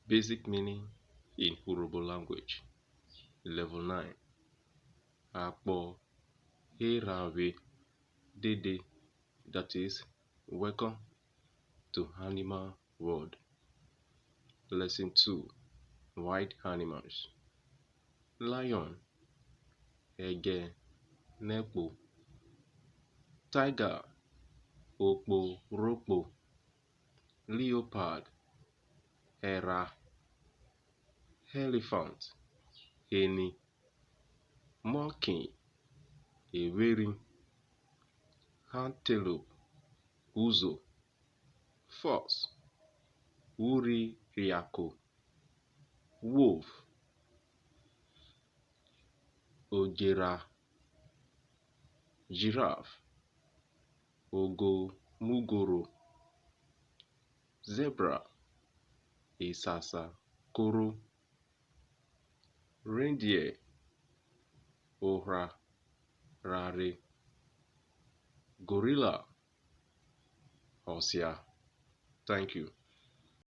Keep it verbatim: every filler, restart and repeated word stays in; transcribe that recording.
Basic meaning in Urhobo language. Level nine. Akpọ eranvwe dede, that is, welcome to animal world. Lesson two. Wild animals. Lion, ẹgẹnẹkpo. Tiger, okporokpo. Leopard, ẹrha. Elephant, eni. Monkey, evwerhi. Antelope, uzo. Fox, urhi rhiako. Wolf, odjerha. Giraffe, ogomugoro. Zebra, isasakoro. Reindeer, orharare. Gorilla, ọsia. Thank you.